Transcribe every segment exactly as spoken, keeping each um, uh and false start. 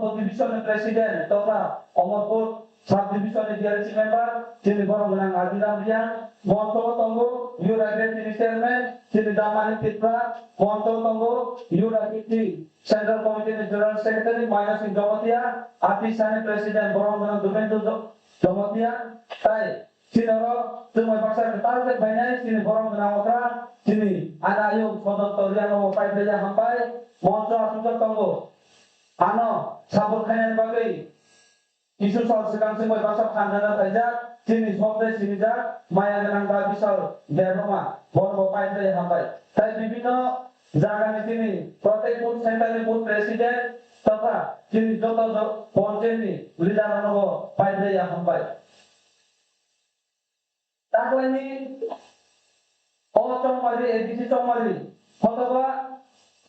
Division ni President totha Omorpur Sub Division ni D R C member chini borom gwnang Adiram Riang, moncho o tongo Youth Advocacy ni Chairman chini Damani Tripura, moncho o tongo Youth Advocacy Central Committee ni General Secretary Maina Singh Jamatia, Ati Sani President borom gwnang Dubendra Jo-, Jamatia, tai chini oro chwngbai baksa kwtal khe phainai chini borom gwnang okra, chini ani ayung Sodon Toriano bo pai phaijak hambai, moncho aswkjak tongo. Ano support khainani bagwi kisu sal swkang chwngbai baksa phan rwna phaijak, chini sokde sinijak, maya gwnang da Bishal Debbarma, bono bo pai phaijak hambai. Tai bibhinno jagani chini protek booth center ni booth president totha chini joto jo-, ponchayat ni leader rokno bo pai phaijak hambai. Taklaini o chongmari, A D C chongmari, hotoba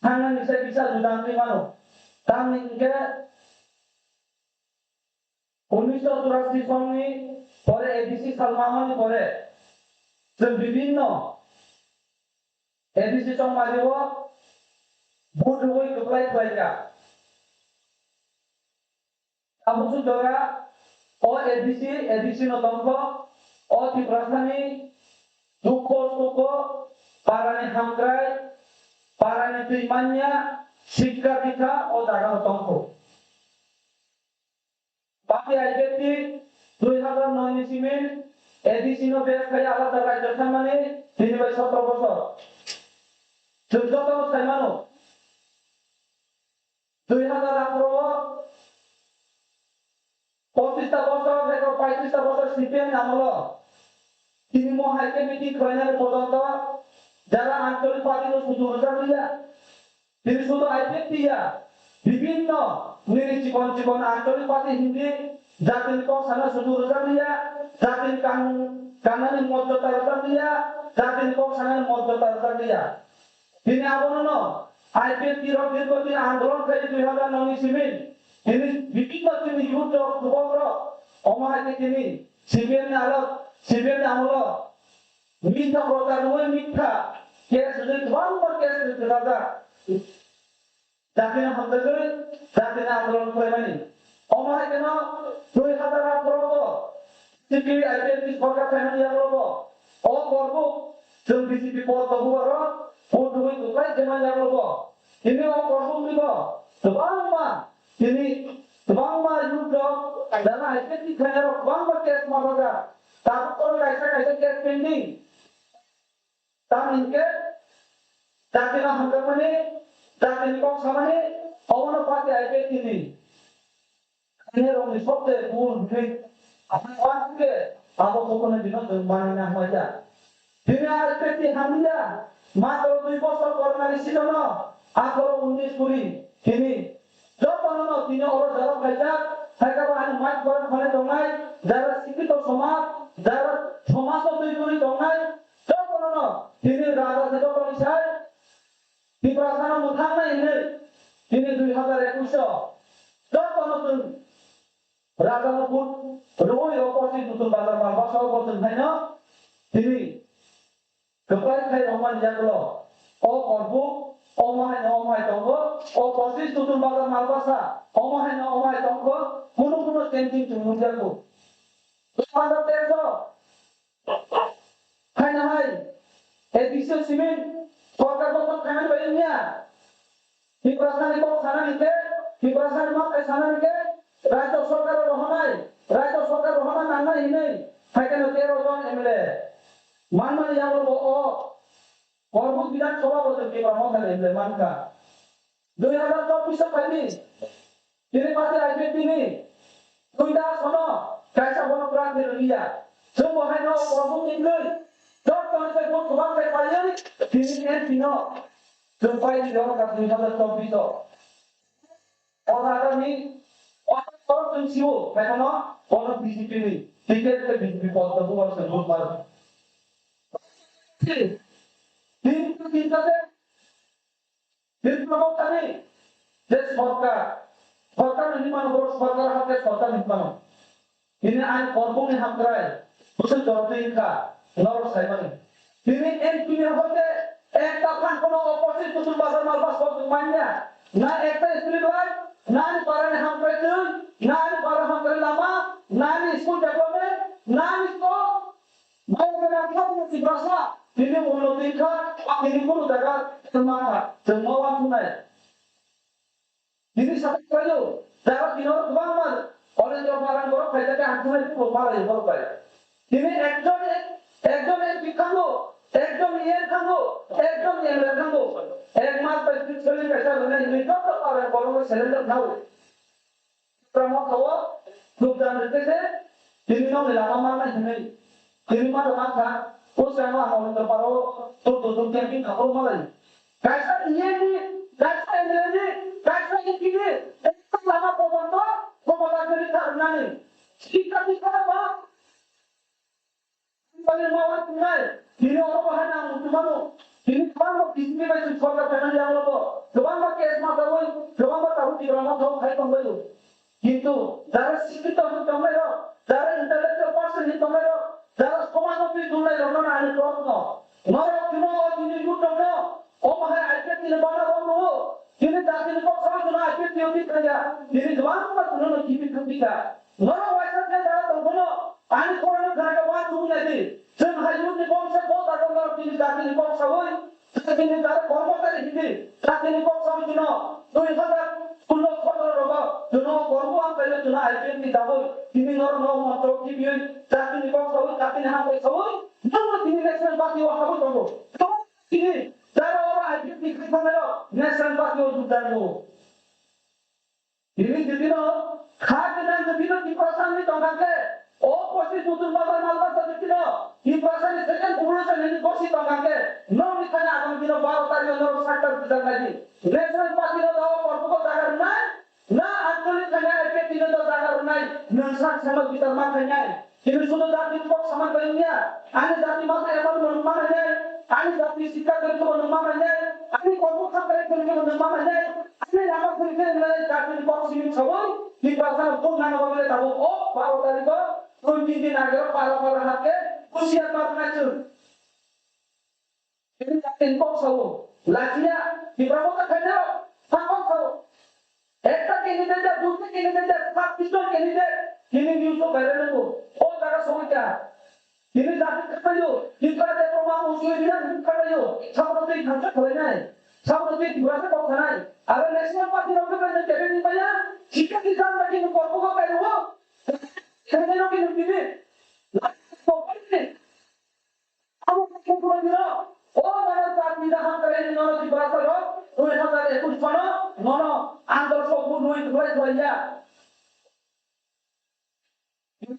thangnani se kisa juda wngwi mano. Tamni hwnkhe unisho churasi songni pore A D C salmani pore chwng bibhinno A D C chongmari o vote rwui kwplai khlaikha. Tabuk jora o A D C, A D C no tongkho, o Tiprasani dukho sukho, parani hamkrai, parani twi manya, sikka dikha o jaga no tongkho. Party I P F T dui hazar noi ni simin A D C no base khai alada rajyo thanmani tini bai sotro bosor. Chwng joto no sai mano. Dui hazar atharo o pochista bosor, eko paitris ta bosor C P M ni amolo tini mo hai khe meeting khlainani pojonto jara ancholik party no sudu rwjak liya. Tini sudu I P F T ya, bibhinno nini chikon chikon ancholik party hindi jatini kok sana sudu rwjak liya, jatini kan-, kannani mojjota rwjak liya, jatini kok sanani mojjota rwjak liya. Tini abono no I P F T rok dirgho din andolon khai dui hazar noi ni simin. Tini bibhinno tini youth rok, jubok rok, omo hai khe tini C P M ni alo, C P M ni amolo mitha prochar rwui mitha case rwui kwbangma case rwui kwchajak. Jatino hamjagwi jatino andolon khlaimani. Omo hai kheno dui hazar atharo o C P I M ni sorkar phaimani yagulo bo o Korbuk chwng B J P pod tongwaro vote rwui kwplai khaimani yagulo bo. Tini o Korbuk ni bo kwbangma tini kwbangma youth rok jana I P F T khlainai rok kwbangma case mapajak. Tabuk oro kaisa kaisa case pending. Tamni hwnkhe jatino hamjakmani, jatini kok samani, obono party I P F T ni. Tini rokni sobse bul bwtwi aswk uansukhe abo jotono bino chwng manwi nangmaya. Tini I P F T hamya, matro dui bosor corona ni season-o atharo unnish kuri tini jotono tini oro jaro khaijak, khaikabo ani mic borok phone tongnai, jara sikito somaj, jara somaj o twi twi tongnai, jotono tini raja se jotoni sai, Tiprasano mwthangna hinwi tini dui hazar ekwis o jotono chwng raja no vote rwui o pochis Nutun Bazar Malbasa o bo chwng haino tini kwplai khai rwmani yagulo o Korbuk omo haino omo hai tongo, o pochis Nutun Bazar Malbasa omo haino omo hai tongo, kunu kunu changing chwng nukjago. Dui hazar teis o Haino hai, A D C simin sorkar gotho khainani bai wngya. Tiprasani kok sanani khe, Tiprasani makai sanani khe, rajyo sorkar rohonai, rajyo sorkar rohona nangnai hinwi, hai kheno tero jon M L A. Manmani yagulo bo o Korbuk Bidhan Sabha bo chwng Tipra Motha ni M L A mankha. Dui hazar chobbish o phaidi, tini party I P F T ni duita asono kaisa bono prarthi rwliya. Chwng bo haino Korbuk ni wngwi joto ni bai vote kwbang khe paiwi tini M P no chwng paidi rw kha dui hazar chobbish o. O jagani o borok chwng sio, hai bono bono B J P ni ticket khe B J P pod rw kha chwng vote mar. Tini tinta khe Tripura Motha ni je sorkar, sorkar hinwi mano, borok sorkar hakhe sorkar hinwi mano. Tini ani Korbuk ni hamkrai bwswk jorotwi wngkha, norok saimani. Tini M P ni hoite ekta phan kono opposite Nutun Bazar Malbasa o manya, na ekta street light, nani para ni hamkrai twi, nani para hamkrai lama, nani school development, nani to, bai bai na kha ni Tiprasa, tini ulo twi kha, tini kunu jaga tongma kha, tongma wa thunai. Tini sabai khayo, jaga tino kwbangma, Orendra Pharang borok khaijak khe ang thunai kunu phalai borok bai. Tini ekjon, ekjon M P thango, ekjon E M thango, ekjon M L A thango. Ek mas bai twi soli kaisa rwnai hinwi joto para borokno surrender thawi. Tamo thawo, tubdan rwkhe se, tini nokni lama manai hinwi. Tini ma tongma kha, o se ma horo to paro, to to to camping ka ko malai. Kaisa E M ni, kaisa M L A ni, kaisa M P ni, ekta lama pogonto, pogonto jori tharnani. Sikha dikha ba, Tini ma bai tongnai, tini oro bo hai nang muchung mano. Tini kwbangma B J P bai chwng sorkar phaimani yagulo bo kwbangma case ma tabui, kwbangma tabuk Tipra Motha o khai tongbaio. Kintu jara sikito hinwi tongnairok, jara intellectual person hinwi tongnairok, jara somajno twi tongnairokno ani proshno. Norok tini o tini youth rokno, omo hai I P F T ni bana rok no, tini jatini kok sabai tongna I P F T o twi thangya, tini kwbangma tongno kibi thangpikha. Norok waisa khe jara tongphano, ani khorokno khna khe uansugwi nai di. Chwng hai youth ni kok se bo jagao norok tini jatini kok saui, jatini jara kormosari hinwi jatini kok saui chwngno dui hazar solo sotoro rogo chwngno kormo amchaio chwngno I P F T ni dagoi tini norokno moncho kibiui jatini kok saui jatini hambai saui nokno tini national party o habwi tongo. Tini jara oro I P F T ni khai thangnairok national party o jukjak tongo. Tini jotino kha gwnang jotino Tiprasa wngwi tongkha khe, o pochi butur bazar malbasa jotino Tiprasani second population hinwi gosi tongkha khe, nokni thani agang dino baro tarikh norok sakta bijak nai di. National party no dao korbugo jaga rwnai, na anchalik thani I P F T no jaga rwnai, nwng sak sama bichar ma khainai. Tini sudu jati kok sama kaya niya. Ani jati masa emang menung mana niya. Ani jati sikha kaya menung mana niya. Ani kopu kha kaya menung mana niya. Ani lama kaya niya jati kok sini sawai. Di pasal pun nang bagi tahu. Oh, baru tadi kok. Tun tini nang kaya para para hake. Usia para ngacun. Tini jatini kok sao, lachiya, Tipra Motha khaina, sakok sao. Ekta candidate ya, duita candidate ya, chhabbish jon candidate, tini news o viral wngkho. O jaga songwi kha. Tini jati khapaio, Tipra de Roma Muslim ya, tini khapaio, sabno tei thangsa khlainai, sabno tei Tipra se kok sanai. Aro national party rok khe bai tebeng ni maya, sikha ni jang bai khe ni kormo kok kai rwo. Khaina rok khe ni tini. Kok kai ni. Abo khe khe khe khe o nana jatni da hamkrai ni nono Tiprasa rok dui hazar ekush sono nono andor sok bu nui khlai khlai ya.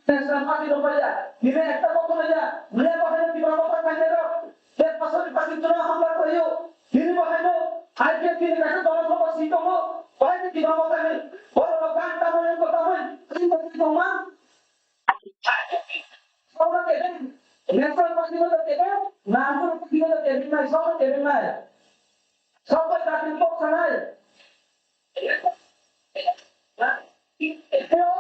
National party rok ya, nini ekta kok khlai ya, nini bahai Tipra Motha khainai rok, te pasal ni pasal tuna hamla khlai yo, nini bahai no, I P F T ni kaisa dol sokha si tongo, bahai ni Tipra Motha ni, oro rok gan tamoi ko tamoi, kini ko tongma. Sokno tebeng, national party no tebeng, nangkuk party no tebeng nai, sokno tebeng nai. Sokno jati kok sanai. Teo,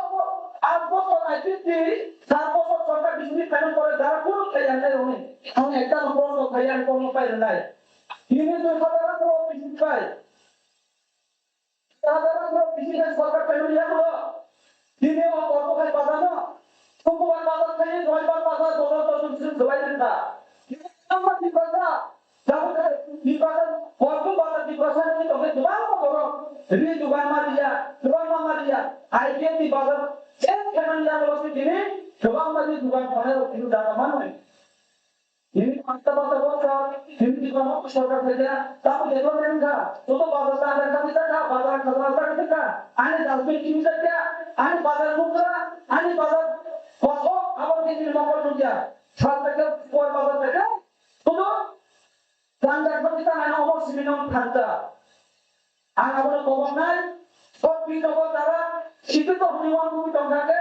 ang bosor nai fifty, sat bosor sorkar bisingni khaina pore dara kunu khaiyang nai roni. Ang ekta no bosor khaiyang kono pai rwnai. Ini tu sadara ko bising pai. Sadara no bisi khe sorkar khaimani yagulo. Tini o kormo khai bazar no. Chukwubar bazar khai, Roibar bazar, Bodol Todon sing khlai ringkha. Tini tamo Tiprasa, jabo khai Tiprasa, kormo bazar Tiprasa ni tongkhe kwbangma borok ri dugan ma riya, kwbangma ma riya. I P F T ni bazar change khaimani yagulo se tini kwbangma ri dugan khlairok tini jaga manwi. Tini pasta pasta boksa, tini tini tini sorkar thaiya, tamo development kha, joto bazar ta ada kami ta kha, bazar khajana ta kami kha, ani dustbin kimi ta kya, ani bazar mukra, ani bazar kosok, abo tini tini mokol nukya, sal ta kya, kuar bazar ta kya, joto ganja kami ta, ani omo simi nong thanta. Ang abono koboknai, sok bini nogo jara sikito hwnwi uansugwi tongkha khe,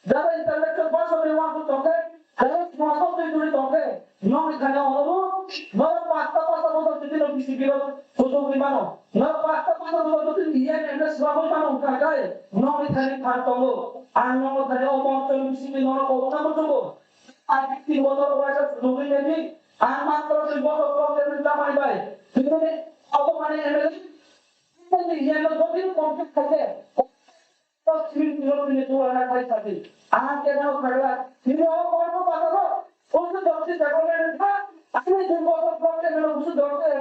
jara intellectual person hwnwi uansugwi tongkhe, jara smasto twi twi tongkhe, nokni thani onobo, norok pasta pasta bosor twi twi no B C P rok kuchukgwi mano. Norok pasta pasta bosor twi twi E M M S swrangwi mano wngkha khe, nokni thani phan tongo. Ang nokni thani o monchoni B C P norok kobokna muchungo. Ang tin bosor waisa nugwi nani, ang matro dui bosor kok khe tamai bai. Tini obo mane M L A. Tini yano jodi complete khaikhe, to civil engineer ni duha na khai sadi. Ang kena khagla, tini o kormo bazaro, osu dokti jagole rikha, ani dui bosor pore kena osu dokti,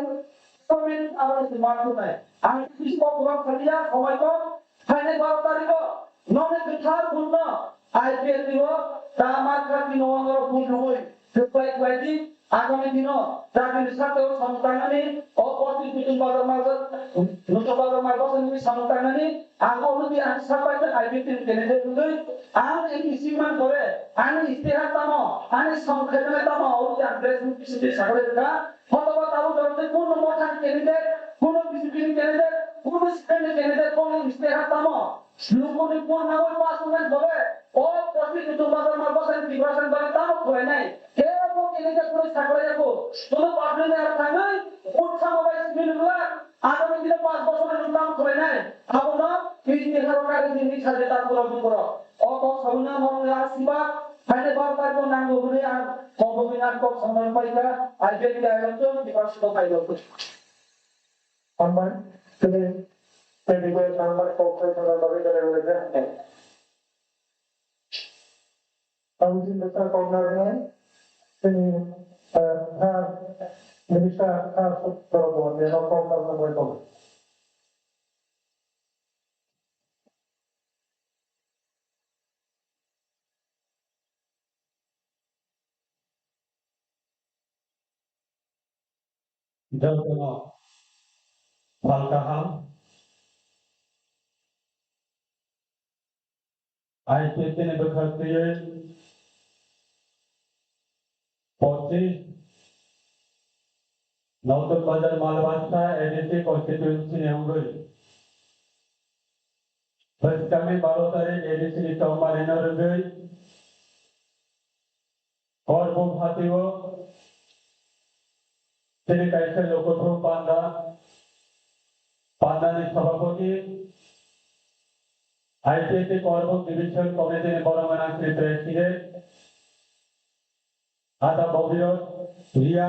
comment aro si martu nai. Ang bisi kok kurang khalia, somai kok, phainai baro tarikh o, noni kwthar bunno, I P F T o, ta markha tini o ongoro bun rwgwi, kwplai kwlai di, Agami dino chakrini sakao samung tangnani, o posti Nutun Bazar market, Nutun Bazar market ni samung tangnani, ang o hwnwi ang sapai tei I P F T ni candidate hwnwi, ang M D C man pore, ani istihar tamo, ani samung khaimani tamo, o hwnwi ang press meet bisingtwi saklai rwkha. Hotoba tabuk jora tei kuno Motha ni candidate, kuno B J P ni candidate, kuno C P M ni candidate, kono istihar tamo. Lukuni phone nangwi pass wngmani pore, o posti Nutun Bazar market ni Tiprasa ni bagwi tamo khwlainai. Kebo tini khe phunwi saklai ya kho. Chwng public ni aro thangwi, vote sama bai simi nukla. Agami dino panch bochor ni tamo khwlainai. Abono tini haro kari tini sajeta pura pura. O kok sabuna mong la siba, haine bar bar ko nango hwnwi ang kok bini ang kok samna paikha, I P F T ni ayokto, Tiprasa ni ayokto. Hambai, tini, tini bai nangmani kok sai thangna bagwi belai belai khe hambai. Ang chini bwsa kok narwknai, tini, eh, ha, minister ha, sorok bo, nino kok narwkna bai kok. Jotono phalkaham. I P F T ni bwkhak twiwi pochis Notun Bazar Malbasa A D C constituency ni wngwi bwskangni baro tarik A D C ni chongmani no rwgwi Korbuk hatio tini kaisa lokothum panda, pandani sabhapati, I P F T Korbuk Division Committee ni borok gwnang Sri President, Ata Bobirot Riya,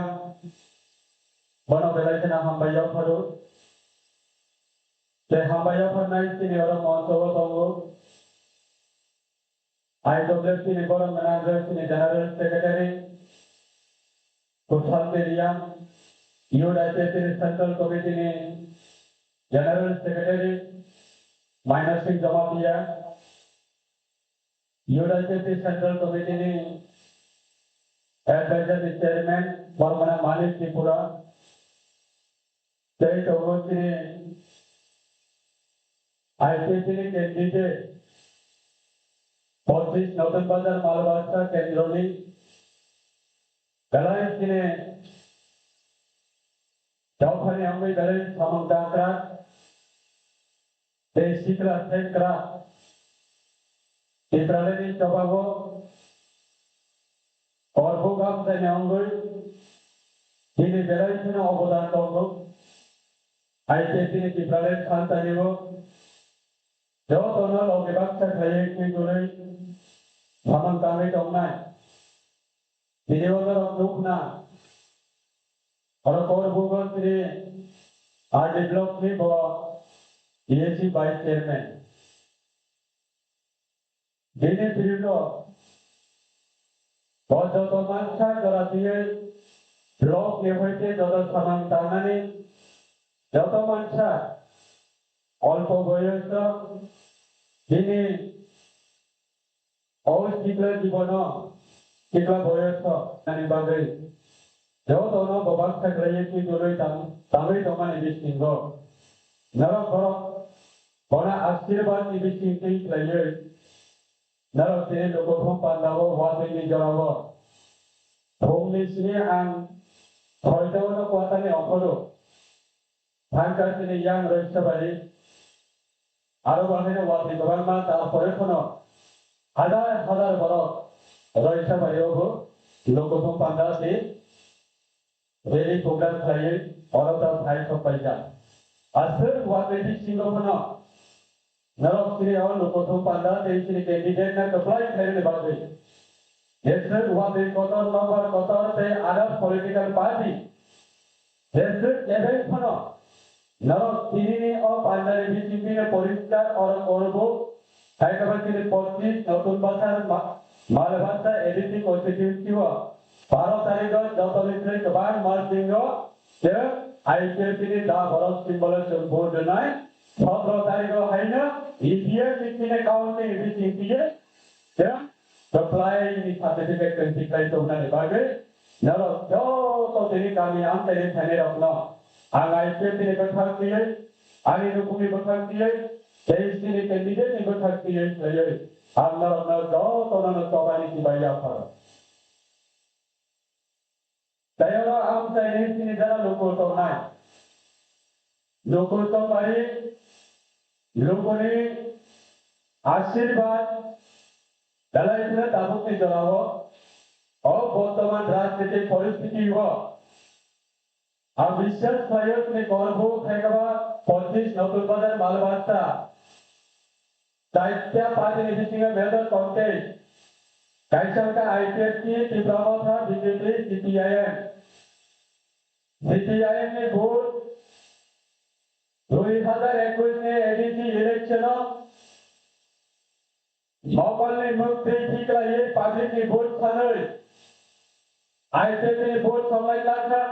bono belai kheno hambai yapharo. Tei hambai yapharnai chini oro moncho o tongo. I W F T ni borok gwnang General Secretary Kushal Teria, Youth I P F T ni Central Committee ni General Secretary Maina Singh Jamatia, Youth I P F T Central Committee ni Advisor ni Chairman borok gwnang Malik Tripura, tei tongo chini I P F T ni candidate pochis Notun Bazar Malbasa kendroni belai chini dophani wngwi belai samung tangkra tei sikla sengkra Tipralani chobago Korbuk amchaini wngwi bini belai kheno obodan tongo. I P F T ni Tipraland Santani o jotono logi baksa khlaiwi twi twnwi samung tangwi tongnai. Tini o norok nukna oro Korbuk o chini R D block ni bo E A C vice chairman. Bini period o bo joto mansa jora twiwi block ni hoite joto samung tangnani joto mansa olpo boyoso bini o sikla jibono sikla boyoso ani bagwi jotono bobak saklaiwi twi twnwi tang-, tangwi tongmani bisingo norok borok bono ashirbad ni bising twi khlaiwi norok tini lukuthum pandao watwi ni jorao phungni sini ang soitao no kwatani ophoro. Thangka chini yang Roisabari, aro bo haino watwi kwbangma, tarpore phano hazar hazar borok Roisabari o bo lukuthum panda se rally program khlaiwi oro ta phai sok paijak. Aswk watwi bisingo phano norok chini o lukuthum panda tei chini candidate no kwplai khlaimani bagwi. Jeswk watwi kotor, nokbar kotor tei other political party jeswk kebeng phano Norok tinini o pandani bisingtwi no poriskar oro orbo, hai khe ba chini pochis Notun Bazar ma-, Malbasa A D C constituency o baro tarikh o joto ni kwbang masing o chwng I P F T ni da borok symbol o chwng vote rwnai, sotro tarikh o haino E P F T ni counting bisingtwi chwng Supply ni certificate tong tiklai tongnani bagwi norok joto tini kami amchaini thainairokno ang I P F T ni bwkhak twiwi, ani nukhungni bwkhak twiwi, tei chini candidate ni bwkhak twiwi khlaiwi ang norokno jotono no chobani chibai yapharo. Tei oro amchaini chini jora luku tongnai. Luku tongmani lukuni ashirbad belai kheno tabukni jorao o bortoman rajnitik poristiti o ang biswas khlaio chini Korbu khaikaba pochis Notun Bazar Malbasa Chaita party ni bisingo major contest. Kaisa wngkha I P F T, Tipra Motha, B J P, C P I M. C P I M ni vote dui hazar ekush ni A D C election o mokol ni mukti tiklaiwi public ni vote sanwi I P F T ni vote songlai langkha,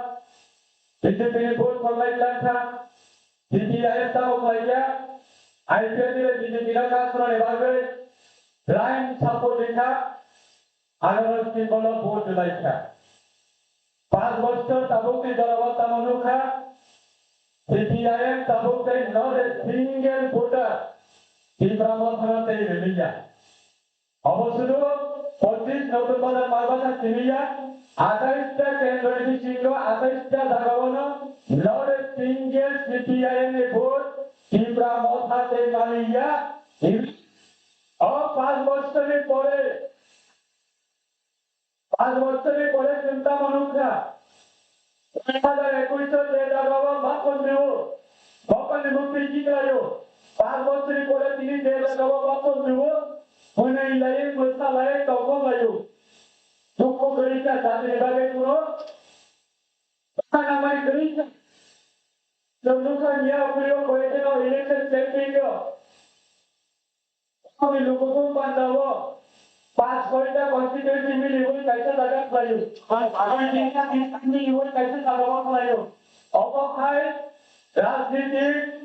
B J P ni vote songlai langkha, C P I M tamo khlaiya, I P F T bai B J P no kasrani bagwi blind support rikha, ano symbol o vote rwlaikha. Panch bochor tabukni jorao tamo nukha, C P I M tabuk tei not a single voter Tipra Mothano tei rwliya. Obo sudu pochis Notun Bazar Malbasa simiya, atais ta kendro ni bisingo atais ta jagao no not a single C P I M ni vote Tipra Motha tei maliya. O panch bochor ni pore, panch bochor ni pore chwng tamo nukha. Dui hazar ekush o je jagao ma pondiwo, mokol ni mukti tiklaiyo. Panch bochor ni pore tini je jagao ma pondiwo, hwnwi lai, mwsa lai, tongkol laiyo. Dukhu kwrwi kha, jatini bagwi kuno bwkha nangmani kwrwi kha. Chwng nukha miya phulio koi kheno election campaign o. Omo ni lukukung panda o panch soita constituency miliwi kaisa jaga khlaio. Panch soita constituency miliwi kaisa jaga o khlaio. Omo hai rajnitik